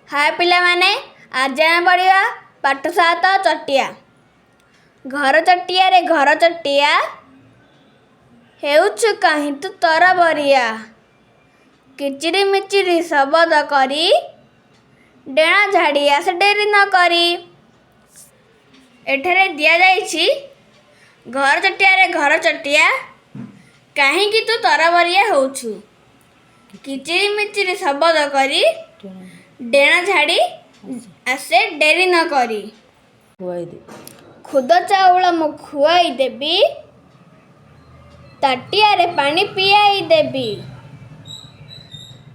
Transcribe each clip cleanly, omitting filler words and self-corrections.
ହାଏ ପିଲାମାନେ, ଆଜି ଆମେ ପଢ଼ିବା ପାଠ 7, ଚଟିଆ। ଘର ଚଟିଆରେ ଘର ଚଟିଆ, ହେଉଛୁ କାହିଁ ତୁ ତରବରିଆ? କିଚିରି ମିଚିରି ଶବଦ କରି ଡେଣା ଝାଡ଼ି ଆସେ ଡେରି ନ କରି। ଏଠାରେ ଦିଆଯାଇଛି, ଘର ଚଟିଆରେ ଘର ଚଟିଆ, କାହିଁକି ତୁ ତରବରିଆ ହେଉଛୁ? କିଚିରି ମିଚିରି ଶବଦ କରି ଡେଣା ଝାଡ଼ି ଆସେ ଡେରି ନ କରି। ଖୁଆଇଦେ। ଖୁଦ ଚାଉଳ ମୁଁ ଖୁଆଇ ଦେବି, ତାଟିଆରେ ପାଣି ପିଆଇ ଦେବି।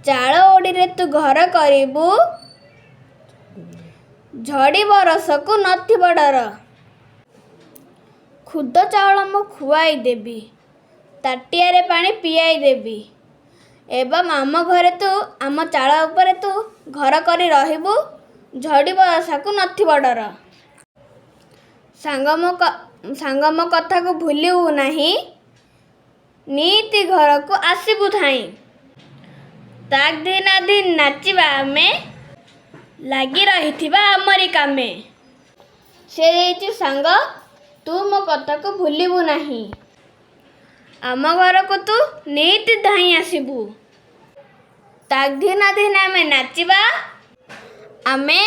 ଚାଳ ଓଳିରେ ତୁ ଘର କରିବୁ, ଝଡ଼ି ବରଷକୁ ନଥିବ ଡର। ଖୁଦ ଚାଉଳ ମୁଁ ଖୁଆଇ ଦେବି, ତାଟିଆରେ ପାଣି ପିଆଇ ଦେବି ଏବଂ ଆମ ଘରେ ତୁ ଆମ ଚାଳ ଉପରେ ତୁ ଘର କରି ରହିବୁ, ଝଡ଼ି ବରଷାକୁ ନଥିବ ଡର। ସାଙ୍ଗ ମୋ କଥାକୁ ଭୁଲିବୁ ନାହିଁ, ନିତି ଘରକୁ ଆସିବୁ ଧାଇଁ। ତାକ୍ ଧିନା ଧିନ୍ ନାଚିବା ଆମେ, ଲାଗି ରହିଥିବା ଆମରି କାମେ। ସେ ଦେଇଛି, ସାଙ୍ଗ ତୁ ମୋ କଥାକୁ ଭୁଲିବୁ ନାହିଁ, ଆମ ଘରକୁ ତୁ ନିତି ଧାଇଁ ଆସିବୁ। ତାକ୍ ଧିନା ଧିନ୍ ଆମେ ନାଚିବା, ଆମେ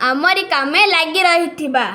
ଆମରି କାମେ ଲାଗି ରହିଥିବା।